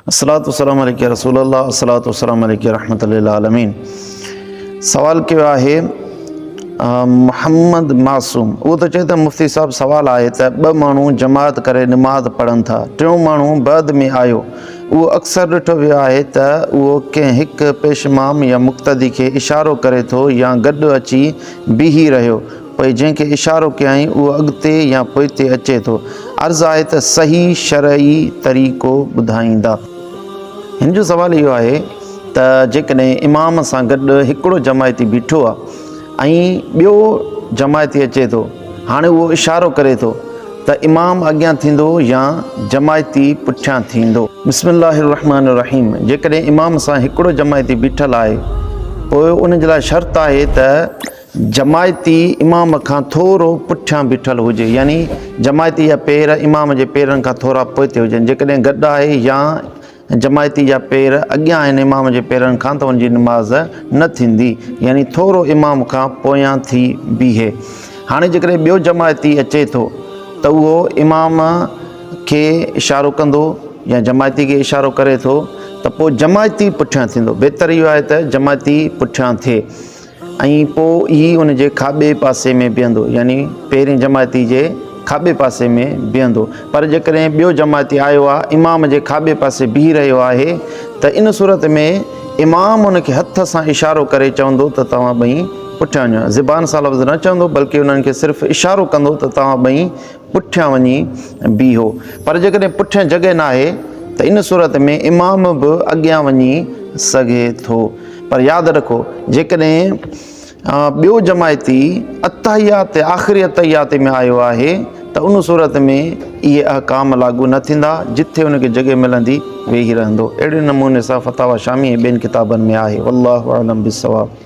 الصلوة والسلام عليڪ يا رسول الله الصلوة والسلام عليڪ يا رحمت للعالمين سوال ڪيو آهي محمد معصوم اهو ته چئي ته مفتي صاحب سوال آهي ته ٻه ماڻهو جماعت ڪري نماز پڙهن ٿا ٽيون ماڻهو بعد ۾ آيو اهو اڪثر ڏٺو ويو آهي ته اهو ڪنهن هڪ پيش امام يا مقتدي کي اشارو ڪري ٿو يا گڏ اچي بيهي رهيو پوء جنهن کي اشارو ڪيائين اهو اڳتي يا پوئتي اچي ٿو. عرض آهي ته صحيح شرعي طريقو ٻڌائيندا. هن جو سوال اهو آهي ته جيڪڏهن امام سان گڏ هڪڙو جماعتي بيٺو آهي ۽ ٻيو جماعتي اچي ٿو هاڻي اهو اشارو ڪري ٿو ته امام اڳيان ٿيندو يا جماعتي پٺيان ٿيندو. بسم الله الرحمٰن الرحيم جيڪڏهن امام سان هڪڙو جماعتي بيٺل آهي پوء ان جي لاء شرط آهي ته جماعتي امام کان ٿورو پٺيان بيٺل هجي يعني جماعتي جا پير امام جي پيرن کان ٿورا پوئتي هجن جيڪڏهن گڏ آهي يا جماعتي جا پير اڳيان آهن امام جي پيرن کان ته ان جي نماز نه ٿيندي يعني ٿورو امام کان پويان ٿي بيهي هاڻي جيڪڏهن ٻيو جماعتي اچي ٿو ته اهو امام کي اشارو ڪندو يا جماعتي کي اشارو ڪري ٿو ته پوء جماعتي پٺيان ٿيندو بهتر اهو آهي ته جماعتي پٺيان ٿئي ۽ پوء هي ان جي کاٻي پاسي ۾ بيهندو يعني پهرين جماعتي جي کاٻي پاسي ۾ بيهندو پر جيڪڏهن ٻيو جماعتي آيو آهي امام جي کاٻي پاسي بيهي رهيو آهي ته ان صورت ۾ امام ان کي هٿ سان اشارو ڪري چوندو ته توهان ٻئي پٺيان وڃو زبان سان لفظ نه چوندو بلڪه انهن کي صرف اشارو ڪندو ته توهان ٻئي پٺيان وڃي بيهو پر جيڪڏهن پٺيان جڳهه ناهي ته ان صورت ۾ امام به اڳيان وڃي سگهي ٿو پر ياد رکو جيڪڏهن ٻيو جماعتي التحيات آخري التحيات ۾ آيو آهي ته ان صورت ۾ اهي احڪام لاڳو نه ٿيندا جٿي ان کي جڳهه ملندي ويهي رهندو اهڙي نموني سان فتاويٰ شامي ۽ ٻين ڪتابن ۾ آهي والله اعلم بالصواب.